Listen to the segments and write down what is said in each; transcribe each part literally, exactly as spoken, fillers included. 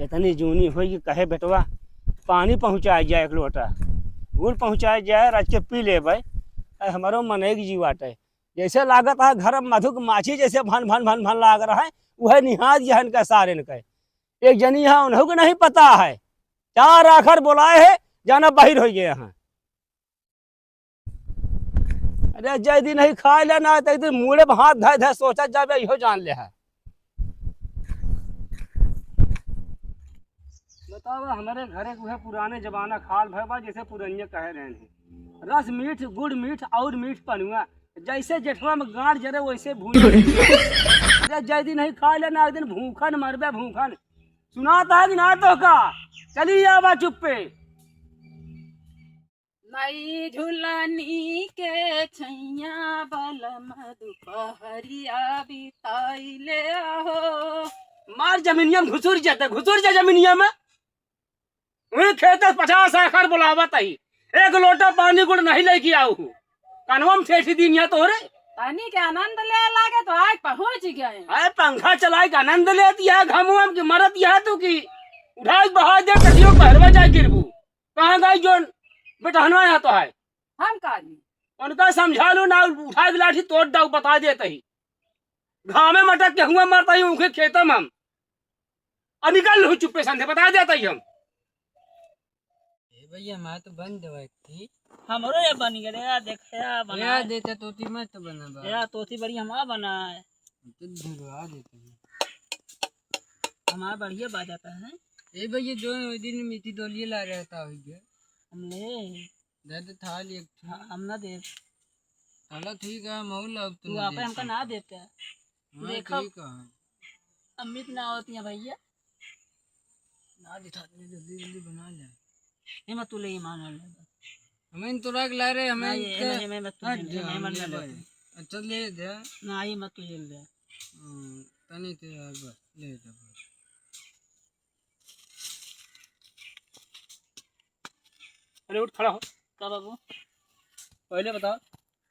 इतनी जूनी होई कि कहे बेटवा, पानी पहुँचाए जाए एक लोटा, गुड़ पहुँचाए जाए, रच के पी लेबै। अरे हमरो मनई के जीव बाटे। जैसे लागत है घर में मधुक माछी जैसे भन भन भन भन लाग रहा है, उहै निहार यहन का सारेन का। एक जनी है, उन्हों को नहीं पता है, चार आखर बोलाए है, जाना बाहिर होइ गए हैं। अरे जय दिन नहीं खाए ले ना, तो एक दिन मूड़े में हाथ धए धए सोचा जाबे, इहो जान ले है। बतावा, हमरे घरे के उहे पुराने जमाना खाल भय बा, जैसे पुरनिया कहे रहे हैं, "रस मीठ, गुड़ मीठ और मीठ पनुआ।" जैसे जेठवा में गांठ जरे, वैसे भूंज। अरे जय दिन नहीं खाए ले ना, एक दिन भूखन मरबे, भूखन। सुनात है कि ना तोहका? चली आवा चुप्पे। नई झुलनी के छैया बलम दुपहरिया बिताइले आहो। मार जमीनिया में घुसुर जाता, घुसुर जा जमीनिया में। वही खेत पचास आखर बुलावत ही, एक लोटा पानी गुड़ नहीं लेके आऊ हूँ। कनवा में ठेठी दिन या तोरे। पानी के आनंद ले लागे तो आज पहुँच गए। अरे पंखा चलाए के आनंद लेत या, घामवा में कि मरत या तू कि उठाए बहा दे, कटियो पहरवा जाए गिरबू। कहाँ गई जोन बेटहनवा यहाँ तो है? हम का जी? उनका समझा लो ना, उठा के लाठी तोड़ दाऊ, बता देत ही। घामे मटक के हुआ मरता ही उनके खेते में हम। अब निकल लो चुप्पे संधे, बता देत ही हम। ए भैया, हमार तो बन देवा एक थी। हमरो ये बन गए रे, या देख, या बना। या देता तोती मस्त बना बा। या तोती बड़ी हमार बना है। तो धुलवा देते हैं। हमार बढ़िया बाजाता है। ए भैया, जो वो दिन मीठी डोलिया ला रहा था, हो गया। हम ले। दे दे थाली एक ठो। हाँ, हम ना देब। चलो ठीक है, हम और लाओ तू तुमने आपे देख हमका के। ना देते। हाँ, देखो, ठीक है। अम्मित ना होती है भैया। ना दिखा दे, जल्दी जल्दी बना ले। ये मत तू ले, ये मान ले। हमें तो रख ला रे, हमें ना, ये, इनके ये, ये मत तू हट ले, जा, ये मत हमने ले भाई। तू। अच्छा, ले दे। ना, ये मत तू ले ले। हम्म, तनी ते यार बस, ले दे बस। अरे उठ, खड़ा हो। का बाबू? पहले बता,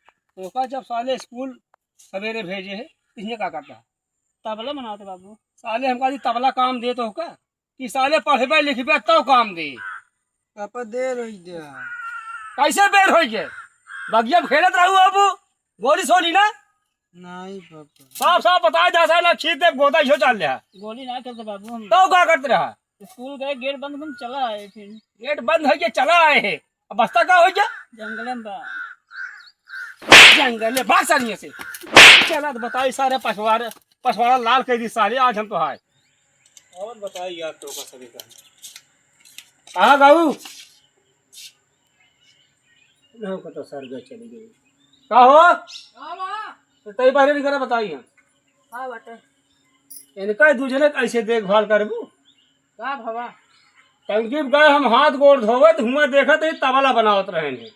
तोका जब साले स्कूल सवेरे भेजे है, इसने का करता है? तबला बनाते बाबू। साले हमका जी तबला काम दे तोका, कि साले पढ़बे लिखबे तब काम दे? पापा, देर होइ गया। कैसे देर होइ गए? बगिया में खेलत रहू बाबू, गोली सोली ना? नहीं पापा। साफ साफ बताए जा, साला खींच दे गोदा, इहो जान ले। गोली ना करते बाबू हम। तो का करते रहा? स्कूल गए, गेट बंद, हम चला आए फिर। गेट बंद है, ये चला आए हैं। अब बस्ता का हो गया? जंगल में बा। जंगल में बा सानिया से। चला तो बताई सारे पछवाड़े, पछवाड़ा लाल कर दी साले, आज हम तो हाय। और बताई यार, तो का सभी का। कहाँ गाऊ? ना, को तो सर गए चली गई। का हो? का बा? तो तई बारे नहीं करा बताई हम। का बाटे? इनका दू जने कैसे देखभाल करबू? का भवा? टंकी पे गए हम हाथ गोड़ धोवत, हुआं देखत ही तबला बनावत रहे हैं।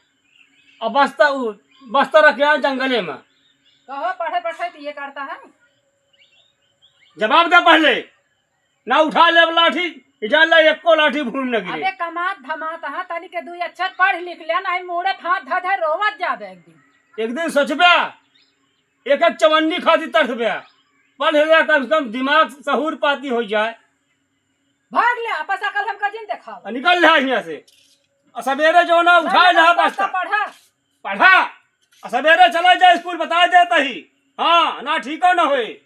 अब बस्ता उ-, बस्ता रख के आए जंगले में। कहो पढ़े पढ़े तो ये करता है। जवाब दे पहले। ना उठा लेब लाठी, ई जान ला एको लाठी भूमि न गिरे। अबे कमात धमात, हाँ, तनी के दुई अक्षर पढ़ लिख ले, नहीं मूड़े हाथ धऽ धऽ रोवत जाबे एक दिन। एक दिन सोचबे, एक एक चवन्नी खातिर तरसबे, पढ़ ले, कम से कम दिमाग सहूर पाती हो जाए। भाग ले, आपस अकल हमका जिन देखाओ। आ निकल ले हियां से। आ सवेरे जो ना उठा हाँ, ले बस्ता बस्ता। पढ़ा। पढ़ा। आ सवेरे चला जाए स्कूल, बता देता ही। हाँ, ना ठीक हो ना होए।